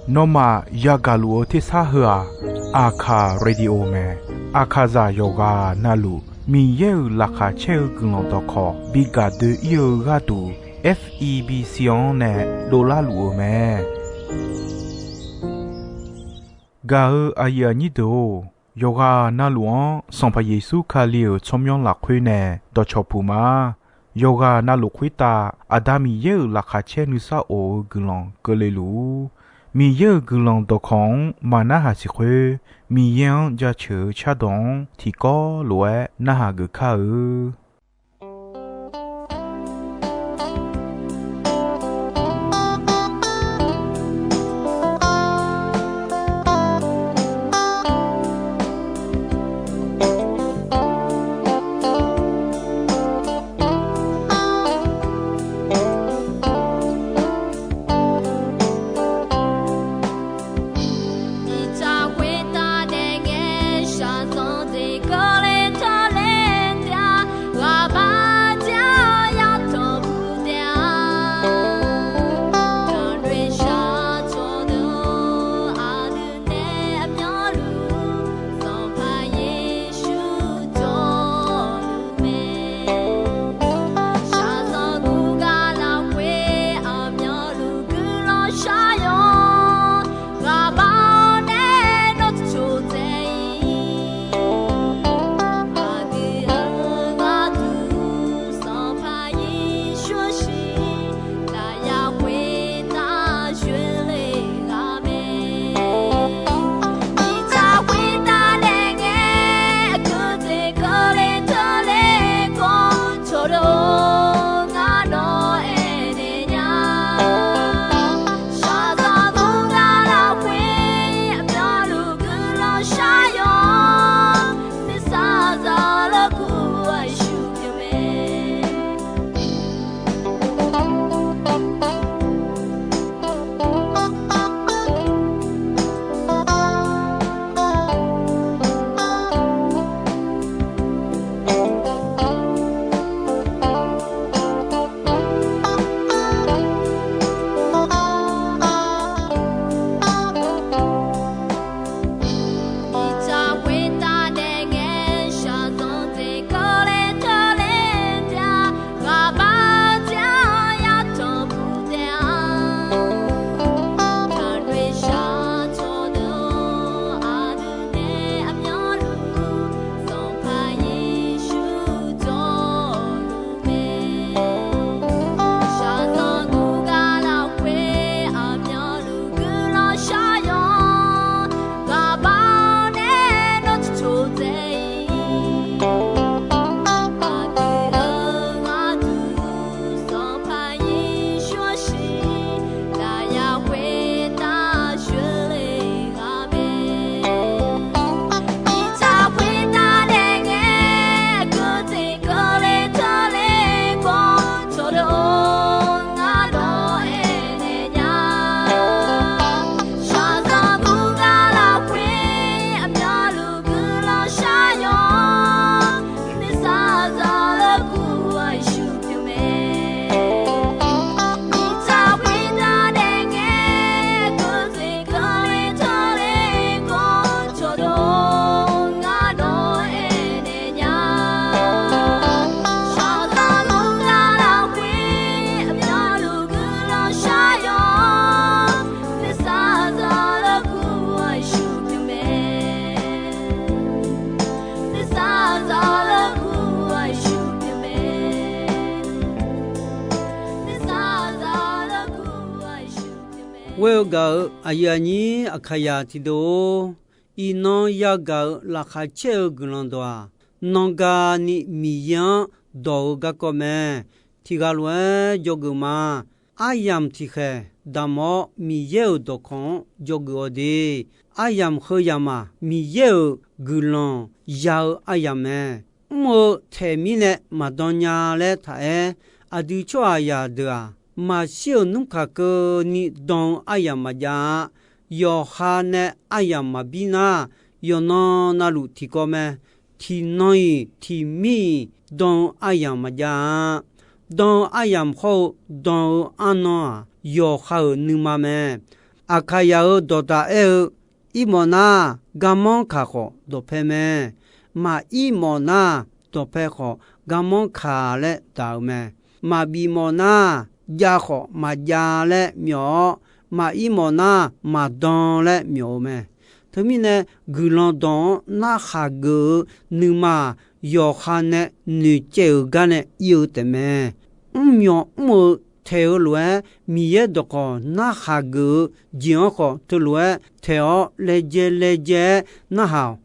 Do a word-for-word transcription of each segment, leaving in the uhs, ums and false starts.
Nawmaf yagaq luf-eu tersar heu-aq, Aqkaq Radio mae. Aqkaqzaq yawqghaq navluf Miqyaer-euq laqkhaq caer-eu guiqlanq dawqkawq bi gaq doe-ir-eu gharduq, F E B C-anr nae dovlar luf-eu mae. Gaq-eu aqyuif aqnyir deuq-or, yawqghaq navluf-anr Sanqpaq Yeqsur Kali-euq tsawrmyanr lafkhoer nae dawqcawq puq ma. Yawqghaq navluf khoertav Aqda Miqyaer-euq laqkhaq caer nuisar of-eu guiqlanq keuvle luf-ur. Miqyaer-euq guiqlanq dawqkawq-anr maqnarhaq siq khoer, Miqyaer-anr jaceuq-eu cardawq-anr tiqkawv lof-aer narhaq geuf kar-eu. Ghoer-eu gaq-euq aqyuif aqnyir Aqkaqzaq tiqdeuq-or, iqnan yagaq-euq laqkhaq caer-eu guiqlanq dawq-aq, nanqgani Miqyaer-anr dawq-eu garkawv mae. Tiqghaq lof-aer dzawgeuf ma. Aryamq tiqkhaeq damq-awr Miqyaer-euq dawqkawq-anr dzawgeuf-awq de. Aryamq heu yamq-aq, Miqyaer-euq guiqlanq ya-eu aryamq mae. Mr-eu taeq mirnae maqdan nya laer taq-aer, aqdui tsawrhaqzaq deuq-aq, maqshir-euq nmr kaq keuvni dan-eu aryamq maqjav-a. Yawqha nae aryamq maqbir nar, yawqnan navluf tiqkawv mae. Tiqnan-iq tiqmir-iq dan-eu aryamq maqjav-a. Dan-eu aryamq hawr-eu dan-eu arnan-aq, yawqha-euq nuima mae. Aqkaqyaq-euq dawqdaq aer-eu, Ir mawf nar, garmanr kaq khawf dawqpae mae. Maqir mawf nar, dawqpae khawf garmanr kaq laer daq-euq mae. Maqbif mawf nar, jav khawf maqjav laer myawf-awr, maqir mawf nar, maqdan laer myawf-eu mae. Teumirnae, guiqlanq dawq-anr narhaq geuf-eu nuima-aq, yawqha nae noeqcaev-euq gar nae ir-eu taefmae. Mrmyawq mr-eu taeq-eu lof-aer, Miqyaer dawqkawq narhaq geuf-eu jeq-anr khawf teulof-aer taeq-awr laejae laejae-aer narhaq-awq.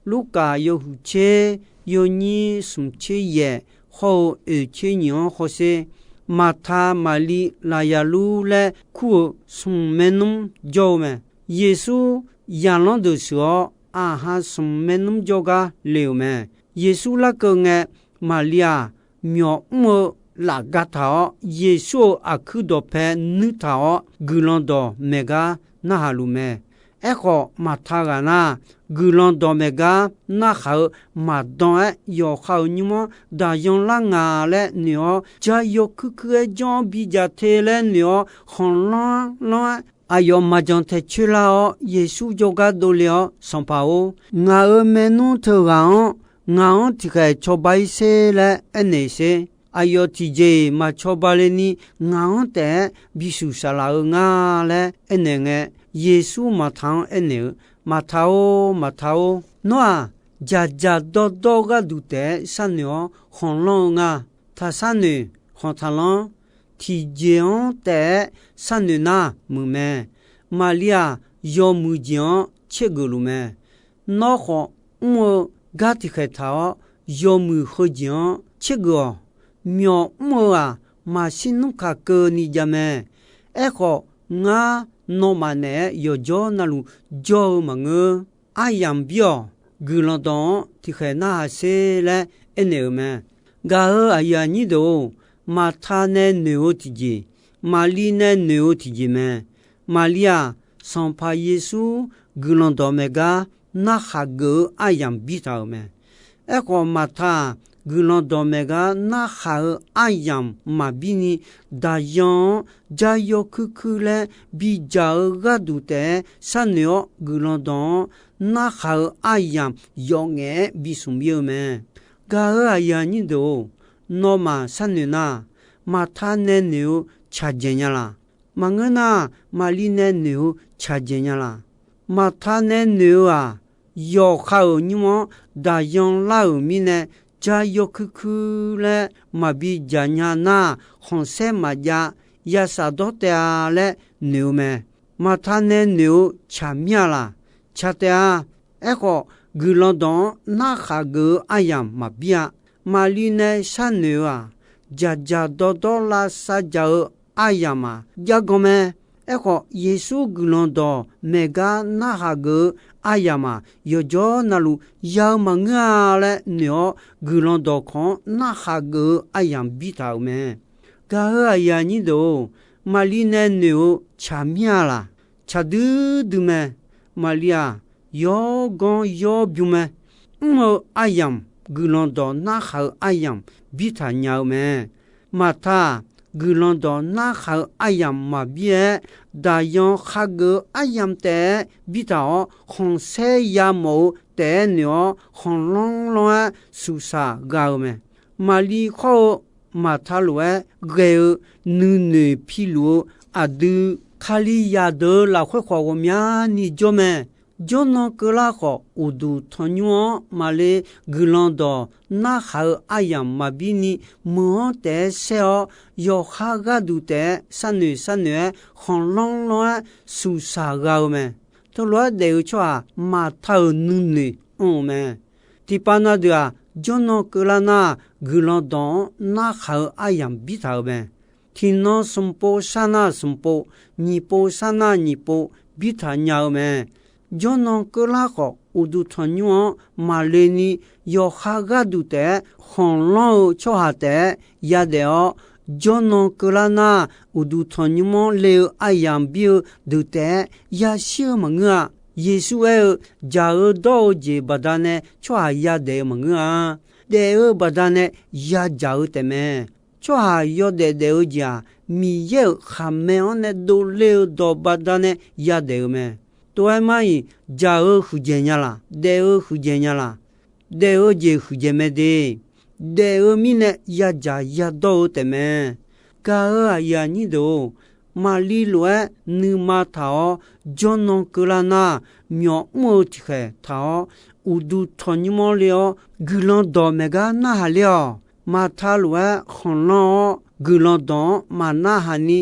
Lurkaf yawhuiq tser, yawnyir smq tser yaef hawr-eu oeq tser nyiq-anr hawsher. Maqta, Maqli, Laqyaqlur laer kur-eu smq maernmr jawr-eu mae. Yeqsur zaqlanr deuq sheuq-awr, aqha smq maernmr jawrgar le-euq mae. Yeqsur larkeuv ngae, Maqli-aq, myawq mr-eu laf gataq-awr, Yeqsur-euq aqkuir dawqpae nuirtaq-awr, guiqlanq dawq maeq gar narhaq luf mae. Aerkhawf, Maqta ghaq nar, guiqlanq dawq maeq gar narhaq-eu maqdan-aer, yawqha-euq nymr-anr daqyan lar nga laer noeq-awr, ja yawkuir kuir-aer janr-awr bidzaq te laer noeq-awr, khanqlanr lanr-aer aqyawf maqjan tae coer lar-awr, Yeqsur jawrgar dovle-awr, Sanqpaq-or, ngaq-euq maernmr teughaq-anr ngaq-anr tiqkhaeq cawba-ir sher laer aernaeq sher. Aqyawf tiqjeq-iq maq cawba le ni, ngaq-anr taef-aer bisuq saqlaq-eu nga laer aernaeq ngae, Yeqsur Maqta-anr aernaeq-eu, Maqta-or, Maqta-or, nawr-aq, dzaqdzaq dawrdawr gharduq taef-aer sharnoeq-awr khanqlanr-eu nga. Taqsharnoeq, khanq taqlanr. Tiqjeq-anr taef-aer sharnoeq nar muiq mae. Maqli-aq, yawmuiq jeq-anr tsergeuf luf mae. Nawr khawf mr-eu gar tiqkhaeq taq-awr, yawmuiq heujeq-anr tsergeuf-awq. Myawq mr-eu-aq, maqshir nmr kaq keuvni jav mae. Aerkhawf, ngar nawmaf naeq-aer yawqjawr navluf jawr-eu maqngeur. Aryamq bir-awq. Guiqlanq dawq-anr tiqkhaeq narhaq sher laer aernaeq-euq mae. Gaq-euq aqyuif aqnyir deuq-or, Maqta nae noeq-eu tiqjeq, Maqli nae noeq-eu tiqjeq mae. Maqli-aq, Sanqpaq Yeqsur guiqlanq dawq maeq gar narhaq geuf-eu aryamq bir taq-euq mae. Aerkhawf, Maqta-aq, guiqlanq dawq maeq gar narhaq-eu aryamq maqbir ni, daqyan-anr ja yawkuir kuir laer bidzaq-eu gharduq taef-aer sharnoeq-awr, guiqlanq dawq-anr narhaq-eu aryamq yawf ngaef-aer bismq bir-eu mae. Gaq-euq aqyuif aqnyir deuq-or, nawmaf sharnoeq nar, Maqta nae noeq-eu tsaqdzaeq nya laq? Maqngeur nar, Maqli nae noeq-eu tsaqdzaeq nya laq? Maqta nae noeq-eu-aq, yawqha-euq nymr-anr daqyan lar-euq mirnae, ja yawkuir kuir laer maqbi dzaq nya nar, khanqsaer maqjav, ya shafdawr taef-a laer noeq-eu mae. Maqta nae noeq-eu tsaq mir-a laq? Tsaq taef-a. Aerkhawf, guiqlanq dawq-anr narhaq geuf-eu aryamq maqbir-a. Maqli nae sharnoeq-eu-aq, dzaqdzaq dawrdawr lavsav dzaq-eu aryamq-aq, jargan mae. Aerkhawf, Yeqsur guiqlanq dawq maeq gar narhaq geuf-eu aryamq-aq, yawqjawr navluf ya-eu maqngeur-a laer noeq-awr, guiqlanq dawq kawq-anr narhaq geuf-eu aryamq bir taq-euq mae. Gaq-euq aqyuif aqnyir deuq-or, Maqli nae noeq-eu tsaq mir-a laq? Tsaq duidui mae. Maqli-aq, yawganr yawbym mae. Mr-eu aryamq, guiqlanq dawq narhaq-eu aryamq bir taq nya-eu mae. Maqta-aq, guiqlanq dawq narhaq-eu aryamq maqbir-aer, daqyan khageuf-eu aryamq taef-aer bir taq-awr, khanqsaer yamawf-eu taef-aer noeq-awr, khanqlanr lanr-aer suqsaq gha-eu mae. Maqli khawr-eu Maqta lof-aer ghae-eu nuinoeq piluf-eu aqdui, Kalizaq deuq-eu lafkhoer khawf ghawqmyani jawr mae. Jawrnan keuvlar khawf, uqduq tanqnymr-anr maqle guiqlanq dawq narhaq-eu aryamq maqbir ni, meuq-anr taef-aer saer-awr, yawqha gharduq taef-aer sharnoeq sharnoeq-aer, khanqlanr lanr-aer suqsaq gha-eu mae. Teulof-aer daef-eu tsawrhaq Maqta-euq nuinoeq anr-eu mae. Tiqpav na deuq-aq, jawrnan keuvlar nar, guiqlanq dawq-anr narhaq-eu aryamq bir taq-euq mae. Tiqnan smqpov sar nar smqpov, nyiqpov sar nar nyiqpov bir taq nya-eu mae. Jawrnan keuvlar khawf, uqduq tanqnymr-anr maqle ni, yawqha gharduq taef-aer khanqlanr-eu tsawrhaq taef-aer yadaef-awr, jawrnan keuvlar nar, uqduq tanqnymr-anr le-eu aryamq bir-eu deuq taef-aer yashir-eu maqngeur-a. Yeqsur aer-eu, dzaq-eu dawr-eu jeq baqdanae tsawrhaq yadaef-eu maqngeur-a. Daef-eu baqdanae yadzaq-eu taefmae. Tsawrhaq yawdaef daef-eu jeq-aq, Miqyaer-euq khaqmae-anr nae dovler-eu dawq baqdanae yadaef-eu mae. Tov-aer mar-iq, dzaq-eu huiqdzaeq nya laq, daef-eu huiqdzaeq nya laq, daef-eu jeq huiqdzaeq mae de. Daef-eu mirnae yadzaq yadawr-eu taefmae. Gaq-euq aqyuif aqnyir deuq-or, Maqli lof-aer nuima taq-awr jawrnan keuvlar nar, myawq mr-eu tiqkhaeq taq-awr, uqduq tawqnymr-anr le-awr guiqlanq dawq maeq gar narhaq ler-awq. Maqta lof-aer khanqlanr-awr guiqlanq dawq-anr maqnarhaq ni,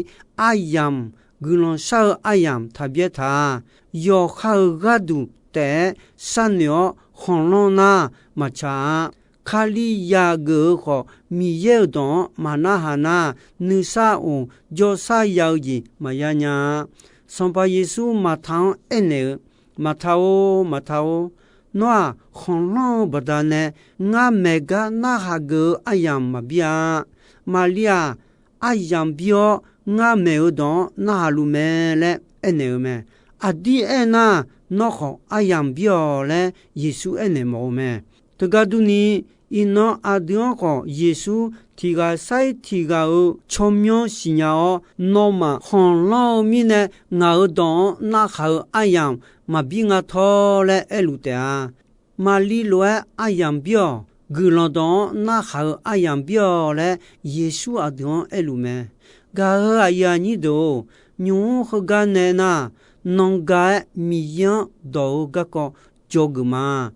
aryamq, guiqlanq shar-eu aryamq taq byaer taq-a. Yawqha-euq gharduq taef-aer sharnoeq-awr khanqlanr nar maqtsaq-a. Kalizaq geuf-eu khawf, Miqyaer-euq dawq-anr maqnarhaq nar, nuisar of jawrshar ya-eu jeq maqya nya-a. Sanqpaq Yeqsur Maqta-anr aernaeq-eu, Maqta-or, Maqta-or, nawr-aq khanqlanr-eu baqdanae ngar maeq gar narhaq geuf-eu aryamq maqbir-a. Maqli-aq, aryamq bir-awr ngar maeq-eu dawq-anr narhaq luf mae laer aernaeq-eu mae. Aqdir aernar, nawr khawf aryamq bir-awq laer Yeqsur aernaeq mawf-eu mae. Teugar durni, iqnan aqdui-anr khawf Yeqsur tiq ghaq sar-ir tiq ghaq-euq tsawrmyanr siqnya-awr, nawmaf khanqlanr-eu mirnae ngaq-euq dawq-anr narhaq-eu aryamq maqbir nga tawr laer aerluf taef-a. Maqli lof-aer aryamq bir-awq, guiqlanq dawq-anr narhaq-eu aryamq bir-awq laer Yeqsur aqdui-anr aerluf mae. Gaq-euq aqyuif aqnyir deuq-or, nymq-mr heugar nae nar, nanga-aer Miqyaer-anr dawq-eu garkawv dzawgeuf ma.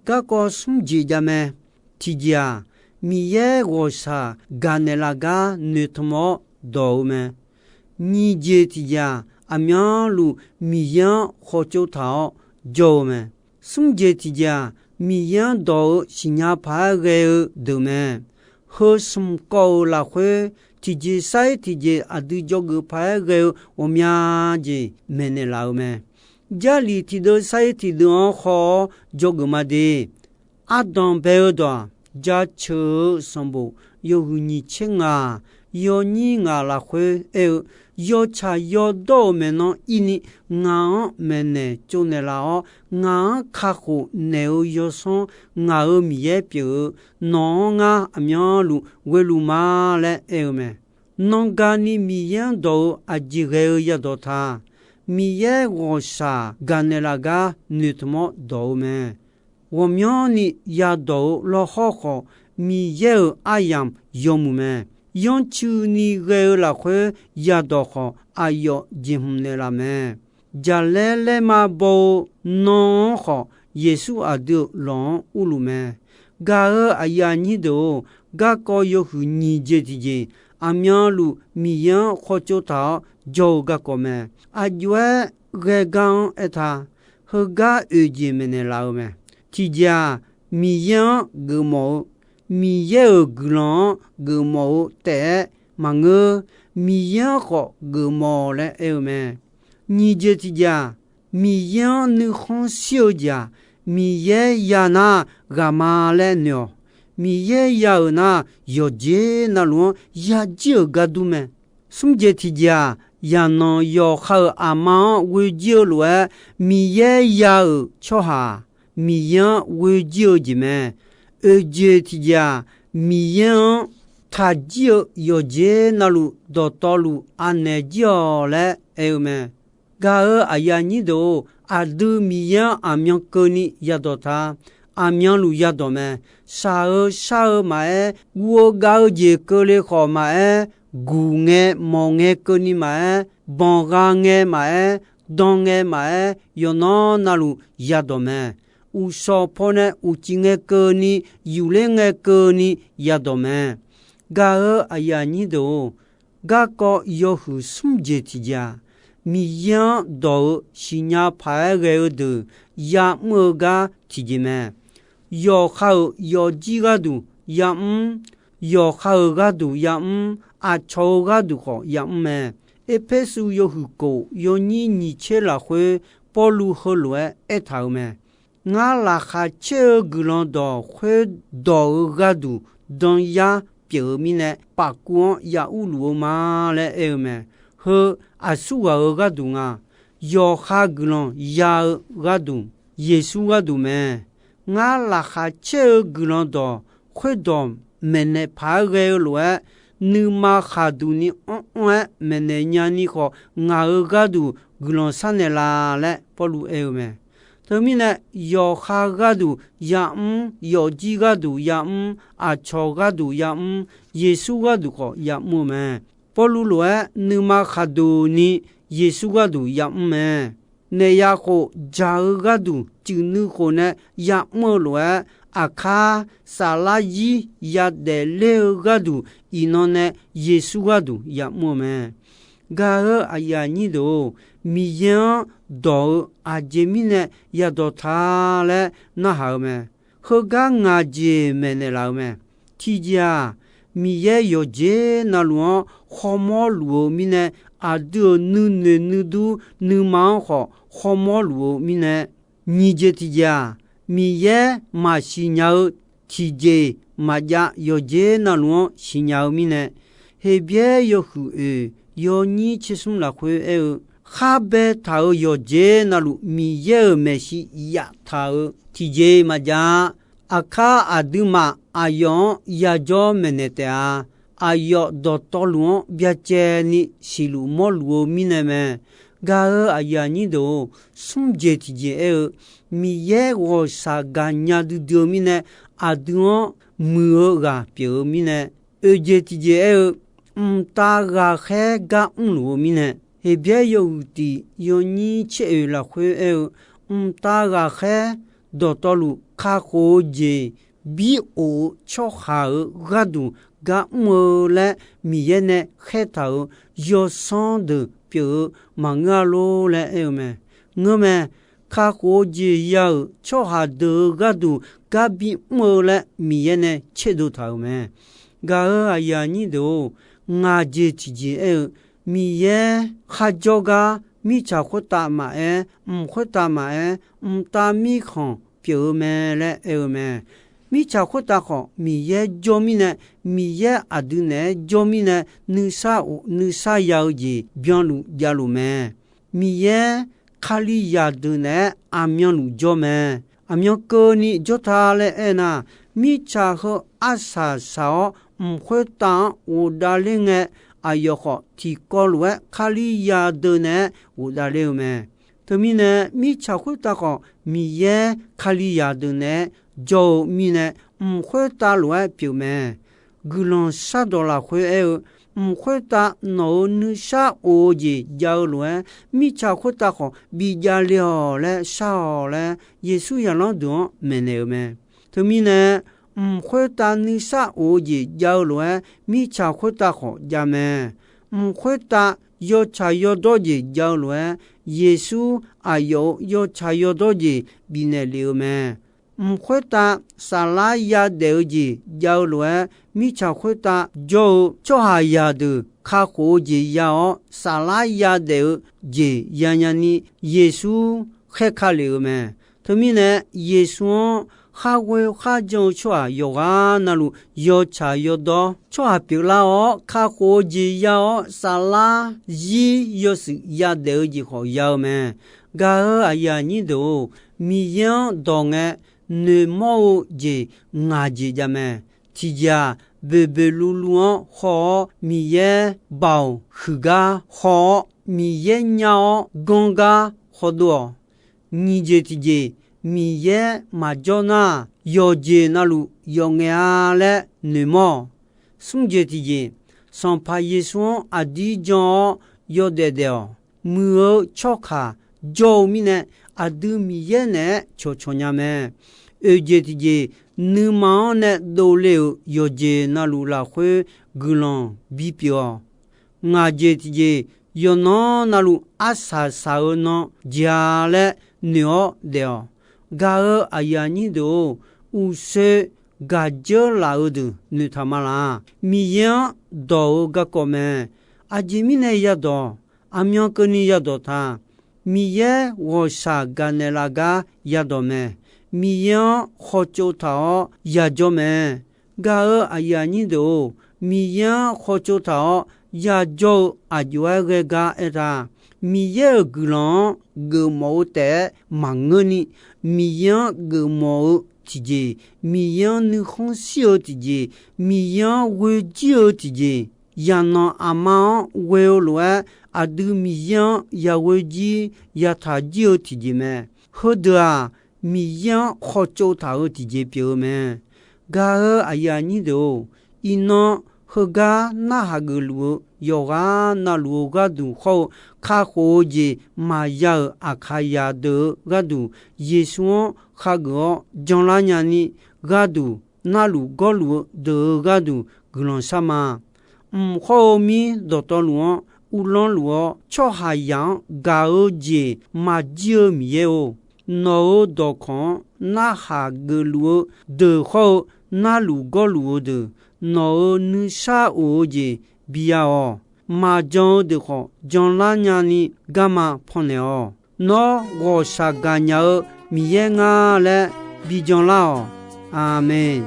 Garkawv smr jeq jav mae. Tiqjeq-aq, Miqyaer ghawqshaq gaqnaeq laf gar noeqtmq-awr dawq-eu mae. Nyiq jeq tiqjeq-aq, aqmyanluf Miqyaer-anr khawtsov taq-awr jawr-eu mae. Smr jeq tiqjeq-aq, Miqyaer-anr dawq-eu siqnya paq-aer ghae-eu deuq mae. Heu smq kawv-euq lafkhoer, tiqjeq sar-ir tiqjeq aqdui dzawgeuf paq-aer ghae-eu ghawqmya jeq maeqnaeq laf-eu mae. Jarlif tiqdeuv sar-ir tiqdeuv-anr haw-awr dzawgeuf ma de. Ardanq bae-eu dawq-aq, Jaceuq-eu sanqbof yawhuiq nyiq tser ngaq, yawnyir ngaq lafkhoer aer-eu, yawtsaq yawdawr-euq maeqnan ir ni ngaq-anr maeqnaeq tsovnaeq laf-awr, ngaq-anr kakhof naeq-eu yawsanr ngaq-euq Miqyaer pyeuf-eu, nawq-anr ngar aqmyanluf ghoeluf ma laer aer-eu mae. Nanga ni Miqyaer-anr dawq-eu aqjeq ghae-eu yadawq ta. Miqyaer ghawqshaq gaqnaeq laf gar noeqtmq-awr dawq-eu mae. Ghawqmyanrni yadawq-eu lawrhawr khawf, Miqyaer-euq aryamq yawmuiq mae. Yanrcuini ghae-eu lafkhoer yadawq khawf, aqyawf jeqhmq naeqlaf mae. Jaqlaer laerma baw-eu nan-anr khawf, Yeqsur aqdui-euq lawq-anr urluf mae. Gaq-euq aqyuif aqnyir deuq-or, garkawv yawhuiq nyiq jeq tiqjeq, aqmyanluf Miqyaer-anr khawtsov taq-awr jawr-eu garkawv mae. Aqjox-aer ghae gar-anr aerta, heugar oeq jeq maeqnaeq laf-eu mae. Tiqjeq-aq, Miqyaer-anr geufmawf-eu, Miqyaer-euq guiqlanq-anr geufmawf-eu taef-aer maqngeur, Miqyaer-anr khawf geufmawf laer aer-eu mae. Nyiq jeq tiqjeq-aq, Miqyaer-anr nuikhanr shir-eu jeq-aq, Miqyaer ya nar ghaq ma laer noeq-awq. Miqyaer ya-euq nar, yawqjeq navluf-anr yajir-euq gar dur mae. Smr jeq tiqjeq-aq, yaqnanq yawqha-euq aqma-anr ghoejir-eu lof-aer, Miqyaer ya-euq tsawrhaq-aq, Miqyaer-anr ghoejir-eu jeq mae. Oeq jeq tiqjeq-aq, Miqyaer-anr taqjir-eu yawqjeq navluf dawqtawvluf anaeq jir-awq laer aer-eu mae. Gaq-euq aqyuif aqnyir deuq-or, aqdui Miqyaer-anr aqmyan keuvni yadawq ta. Aqmyanluf yadawq mae. Shaq-eu shar-eu maqaer, guv-eu gav-eu jeq keuvle khawf maqaer, guq ngae mawq ngae keuvni maqaer, banq gha ngae maqaer, dan ngae maqaer, yawqnan navluf yadawq mae. Uqshawq pawnae uqcif ngae keuvni, yufler ngae keuvni yadawq mae. Gaq-euq aqyuif aqnyir deuq-or, garkawv yawhuiq smr jeq tiqjeq-aq, Miqyaer-anr dawq-eu siqnya paq-aer ghae-eu deuq ya'mr-eu gar tiqjeq mae. Yawqha-euq yawfjir gharduq ya'mr, yawqha-euq gharduq ya'mr, aqcawq-eu gharduq khawf ya'mr mae. Erpersu yawhuiq kof yawnyir nyiq tser lafkhoer Pawrluv heulof-aer aertaq-euq mae. Ngar laqkhaq caer-eu guiqlanq dawq khoerdawq-eu gharduq danyar pyeuf-eu mirnae, pafkuv-anr ya urluf-eu ma laer aer-eu mae. Heu aqsurghaq-euq gharduq nga. Yawqha guiqlanq ya-eu gharduq, Yeqsur gharduq mae. Ngar laqkhaq caer-eu guiqlanq dawq khoerdawq maeqnaeq paq-aer ghae-eu lof-aer, nuima khaqduq ni anr-anr-aer maeqnaeq nyani khawf, ngaq-euq gharduq guiqlanq sharnaeq la laer Pawrluv aer-eu mae. Teumirnae, yawqha gharduq ya'mr, yawfjir gharduq ya'mr, aqcawq gharduq ya'mr, Yeqsur gharduq khawf ya'mr-eu mae. Pawrluv lof-aer nuima khaqduq ni Yeqsur gharduq ya'mr mae. Naeq ya khof, jaq-eu gharduq cuif nuikhof nae ya'mr-eu lof-aer, aqkar saflar zir yadaef ler-eu gharduq iqnan nae Yeqsur gharduq ya'mr-eu mae. Gaq-eu aqyuif aqnyir deuq-or, Miqyaer-anr dawq-eu aqjeq mirnae yadawq ta laer narhaq-eu mae. Heugar ngaq jeq maeqnaeq laf-eu mae. Tiqjeq-aq, Miqyaer yawqjeq navluf-anr khawmawr luf-eu mirnae, aqdui-euq nuinoeq nuidur nuima-anr khawf khawmawr luf-eu mirnae, nyiq jeq tiqjeq-aq, Miqyaer maqsiq nya-eu tiqjeq maqjav yawqjeq navluf-anr siqnya-eu mirnae, Heqbyaer yawhuiq oeq yawnyir tsersmr lafkhoer aer-eu, khar baetaq-euq yawqjeq navluf Miqyaer-euq maeqshi yaftaq-euq tiqjeq maqjav-a. Aqkar aqduimaf aqyawf-anr yajawr maeqnaeq taef-a. Aqyawf dawqtawvluf-anr byacaevni siqluf mawrluf-eu mirnae mae. Gaq-eu aqyuif aqnyir deuq-or, smr jeq tiqjeq aer-eu, Miqyaer ghawqshaq gaqnya duidui-eu mirnae, aqdui-anr muiq-eu ghaq pyeuf-eu mirnae, oeq jeq tiqjeq aer-eu, mqtav ghaqkhaer gar mrluf-eu mirnae, Heqbyaer yawhuiq tiq yawnyir tser oeq lafkhoer aer-eu, mqtav ghaqkhaer dawqtawvluf kakhof-eu jeq bir of-eu tsawrhaq-euq gharduq gar mr-eu laer Miqyaer nae khaertaq-euq yawsanr deuq pyeuf-eu maqngeur-a lor laer aer-eu mae. Ngeurmae, kakhof-eu jeq ya-euq tsawrhaq deuq-euq gharduq gar bi mr-eu laer Miqyaer nae tserdov taq-euq mae. Gaq-eu aqyuif aqnyir deuq-or, ngaq jeq tiqjeq aer-eu, Miqyaer kharjawr gar mirtsaq khoertav maqaer, mq khoertav maqaer, mqtav mirkhanq pyeuf-eu mae laer aer-eu mae. Mirtsaq khoertav khawf Miqyaer jawr mirnae, Miqyaer aqdui naeq-aer jawr mirnae, nuisar of nuisar ya-eu jeq byanluf javluf mae. Miqyaer Kalizaq deuq naeq-aer aqmyanluf jawr mae. Aqmyan keuvni jawr ta laer aernar, mirtsaq heu arsaq saq-awr mq khoertav-anr ghofdav ler ngae, aqyawf khawf tiqkawv lof-aer Kalizaq deuq naeq-aer ghofdav ler-eu mae. Teumirnae, mirtsaq khoertav khawf Miqyaer Kalizaq deuq naeq-aer jawr-eu mirnae, mq khoertav lof-aer pyeuf mae. Guiqlanq shardawq lafkhoer aer-eu, mq khoertav nawq-euq nuisar of-eu jeq jav-eu lof-aer, mirtsaq khoertav khawf bijav le-awq laer shar-awq laer, Yeqsur zaqlanr deuq-anr maeqnaeq-eu mae. Teumirnae, mq khoertav nuisar of-eu jeq jav-eu lof-aer, mirtsaq khoertav khawf jav mae. Mq khoertav yawtsaq yawdawr jeq jav-eu lof-aer, Yeqsur aqyawf-euq yawtsaq yawdawr jeq bifnaeq lef-eu mae. Mq khoertav saflar yadaef-eu jeq jav-eu lof-aer, mirtsaq khoertav jawr-eu tsawrhaqzaq deuq kakhof-eu jeq ya-awr, saflar yadaef-eu jeq yanya ni Yeqsur khaerka lef-eu mae. Teumirnae, Yeqsur-anr khar ghoer khar jan-eu tsawrhaq yawqghaq navluf yawtsaq yawdawr tsawrhaq pyeuflar-awr, kakhof-eu jeq ya-awr, saflar zir yawshuif yadaef-eu jeq khawf ya-eu mae. Gaq-eu aqyuif aqnyir deuq-or, Miqyaer-anr dawq ngae, noeqmawr-eu jeq ngaq jeq jav mae. Tiqjeq-aq, boeqboeq luvluv-anr haw-awr Miqyaer baoq huiqgar haw-awr, Miqyaer nyar-awr ganr gar hawdov-awq. Nyiq jeq tiqjeq, Miqyaer maqjawr nar, yawqjeq navluf yawf ngaef-a laer noeqmawr-awq. Smr jeq tiqjeq, Sanqpaq Yeqsur-anr aqdir jan-awr yawdaef daef-awq. Muiq-eu tsawrkaq jawr-eu mirnae, aqdui Miqyaer naeq-aer cawqcawq nya mae. Oeq jeq tiqjeq, nuima-anr nae dovle-euq yawqjeq navluf lafkhoer guiqlanq bipyeuf-awq. Ngaq jeq tiqjeq, yawqnan navluf arsaq saq-eu nan jeq-a laer noeq-awr daef-awq. Gaq-eu aqyuif aqnyir deuq-or, uqshoe gaq dzeur laf-eu deuq noeqtaq ma laq. Miqyaer-anr dawq-eu garkawv mae. Aqjeq mirnae yadawq, aqmyan keuvni yadawq ta. Miqyaer ghawqshaq gaqnaeq laf gar yadawq mae. Miqyaer-anr khawtsov taq-awr yajawr mae. Gaq-eu aqyuif aqnyir deuq-or, Miqyaer-anr khawtsov taq-awr yajawr-eu aqjox-aer ghae gar aerta. Miqyaer-euq guiqlanq-anr geufmawf-eu taef-aer maqngeurni, Miqyaer-anr geufmawf-eu tiqjeq, Miqyaer-anr nuikhanr shir-eu tiqjeq, Miqyaer-anr ghoejir-eu tiqjeq, yaqnanq aqma-anr ghoe-eu lof-aer aqdui Miqyaer-anr yaghoejir yataq jir-eu tiqjeq mae. Heudeuq-aq, Miqyaer-anr khawtsov taq-eu tiqjeq pyeuf-eu mae. Gaq-eu aqyuif aqnyir deuq-or, iqnan heugar narhaq geufluf-eu yawqghaq navluf-eu gharduq khawr-eu kakhof-eu jeq maqya-euq Aqkaqzaq deuq-eu gharduq Yeqsur-anr khageuf-awr janlar nyani gharduq narluf gawrluf-eu deuq-eu gharduq guiqlanq shar ma. Mq khawr-eu mir dawqtawvluf-anr uvlanr luf-awr, tsawrhaqzaq-anr gaq-eu jeq maqjir-eu Miqyaer-or, nawq-euq dawqkawq-anr narhaq geufluf-eu deuq khawr-eu narluf gawrluf-eu deuq, nawq-euq nuisar of-eu jeq biya-awq. Maqjan-eu deuq khawf janlar nyani garma pannaeq-awq. Nawr ghawqshaq gaqnya-eu Miqyaer nga laer bijan lar-awq. Aqmeq.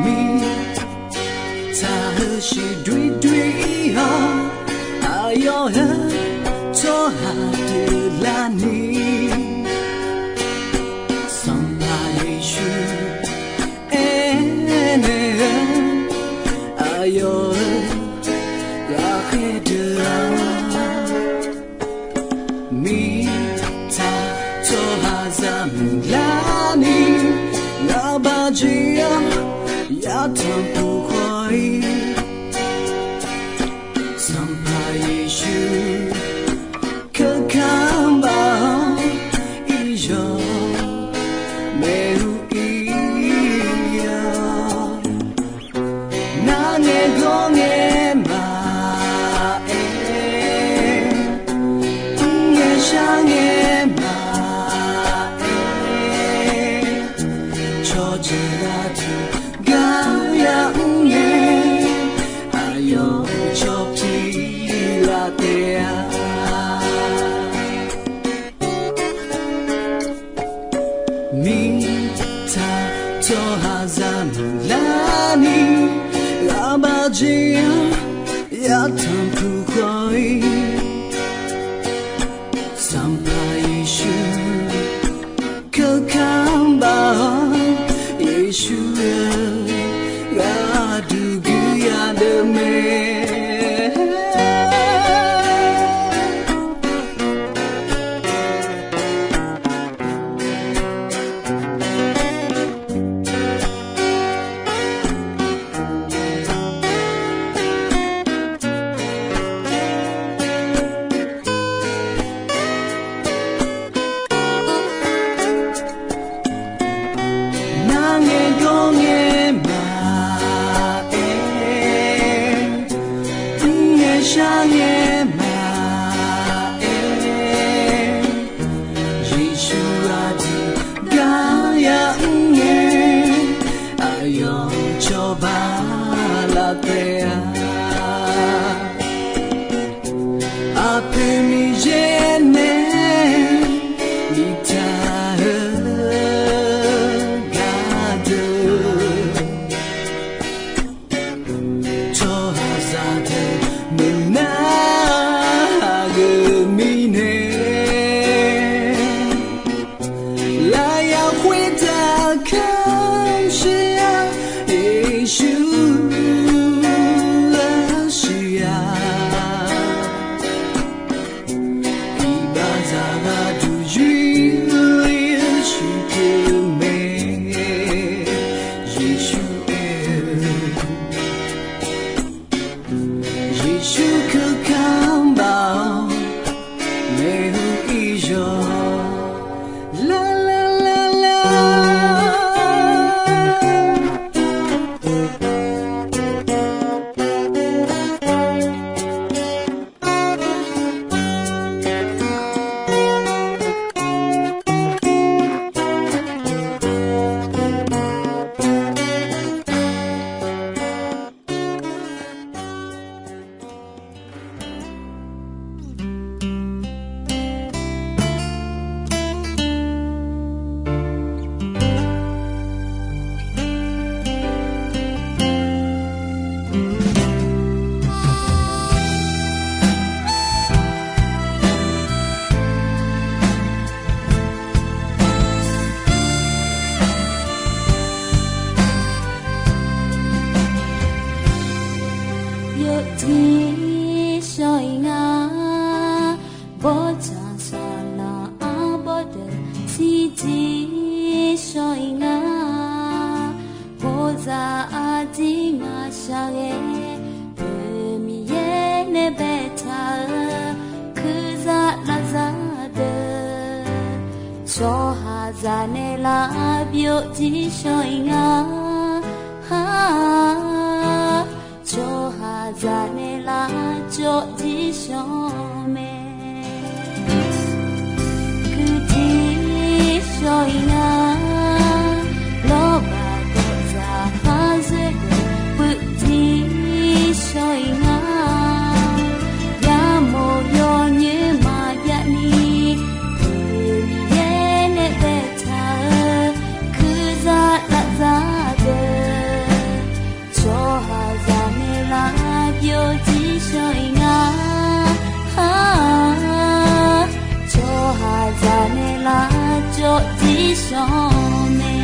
Mirtsaq heusiq doer doer-ir-awr, aqyawf heu tsawrhaq deuq larni, Sanqpaq Yeqsur aernaeq-eu, aqyawf-euq ghaqkhaer deuq-aq, mirtsaq tsawrhaqzaq maqlarni, ngaqbaq jeq-anr yatanq puq khawf-ir, Sanqpaq Yeqsur keuka baq-awr, iqyawq maeqhu ir-awq. Nar ngaeqgawr ngaeq maqaer, mr ngaeq shar ngaeq maqaer, cawqjeuq ghaq tiq gar yamr ngae, aqyawf cawq tiq ghaq taef-a. Mirtsaq tsawrhaqzaq maqlarni, ghaqbaq jeq-anr yatanq puq khawf-ir, Sanqpaq Yeqsur keuka baq-awr, Yeqsur-eu gharduq guiqya deuq mae. Nar ngaeqgawr ngaeq maqaer, mr ngaeq shar ngaeq maqaer, Yeqsur aqdui gar yamr ngae, aqyawf cawba laf taef-a. Aqpoeq Miqyaer nae biftaq-eu gardeuq, tsawrhaqzaq deuq meuqnar aqgeu mirnae, lafyaq khoertav kamq shir-a, Yeqsur lafshuif-a. Iqbaxzaq gharduq yur-ir-eu shuif teu mae, Yeqsur aer-eu. Yeqsur keuka baq-awr, maeqhu iqyawq lar lar lar lar. Zaqnaeq lar byovjir shawr-iq nga. Tsawrhaq zaqnaeq lar jawvjir shawr mae. Kuirjir shawr-iq nga. Lawrbaq gawqzaq par zoerdeuq puivjir shawr-iq nga. Yamawr yawnyoer maqjav ni, Miqyaer nae baetaq-eu kuirzaq lavzaq deuq, tsawrhaq zaqnaeq lar byovjir shawr-iq nga. Tsawrhaq zaqnaeq lar jawvjir shawr mae.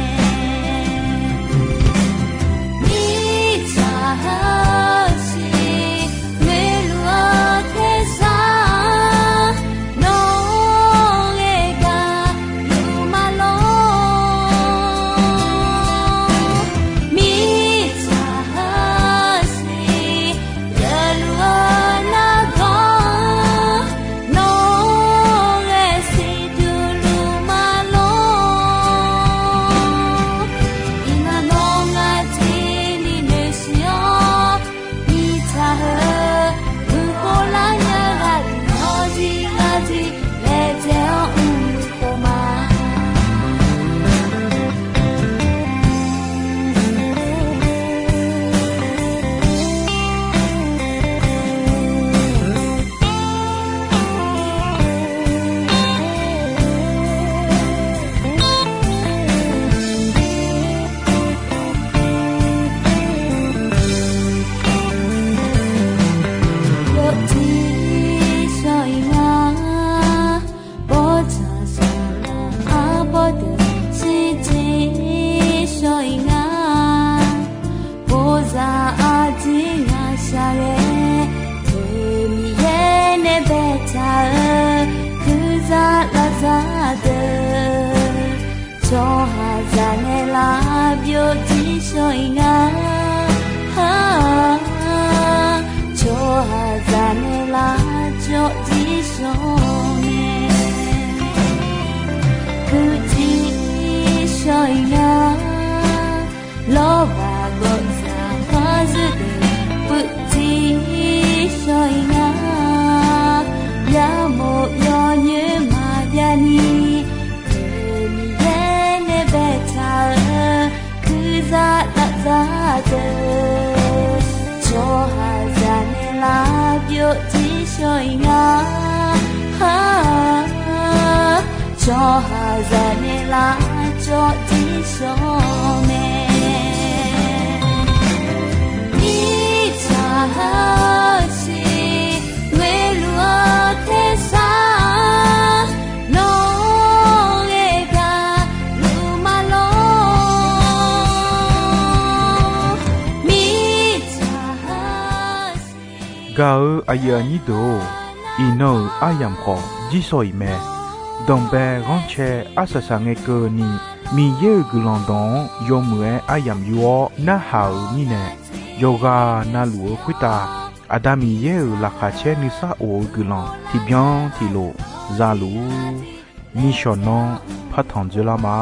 Mirtsaq heusiq ngoeqluf-eu tersar, nawr-eu gaqluf maqlor. Mirtsaq heusiq geufluf-eu nargawr, nawr-eu ghae siqduq luf maqlor. Iqnan nawr ngar jir ni noeqsiq-awr, mirtsaq heu murkhof lar nya ghaq nawr jir ngar jir laejae-awr mrmr khof ma. Yawjir shawr-iq nga. Bawrtsanq saqlaq arbawr deuq shirjir shawr-iq nga. Bozaq aqjir ngaq shaqghae, Miqyaer nae baetaq-eu kuirzaq lavzaq deuq, tsawrhaq zaqnaeq lar byovjir shawr-iq nga. Tsawrhaq zaqnaeq lar jawvjir shawr mae. Kuirjir shawr-iq nga. Lawrbaq gawqzaq par zoerdeuq puivjir shawr-iq nga. Yamawr yawnyoer maqjav ni, Miqyaer nae baetaq-eu kuirzaq lavzaq deuq, tsawrhaq zaqnaeq lar byovjir shawr-iq nga. Tsawrhaq zaqnaeq lar jawvjir shawr mae. Mirtsaq heusiq ngoeqluf-eu tersar, nawr-eu ghae gaqluf maqlor. Mirtsaq heusiq Gaq-eu aqyuif aqnyir deuq-or, iqnan-euq aryamq khawf jir shawr-iq mae. Danqbae ghanrcae arsaq saq ngae keuvni, Miqyaer-euq guiqlanq dawq-anr yawmuiq-aer aryamq yur-awr narhaq-euq mirnae, yawqghaq navluf-eu khoertav Aqda Miqyaer-euq laqkhaq caer nuisar of-eu guiqlanq tiqbyan tiqlof za luf-ur. Nishawq nanr partanq dzoerlar ma.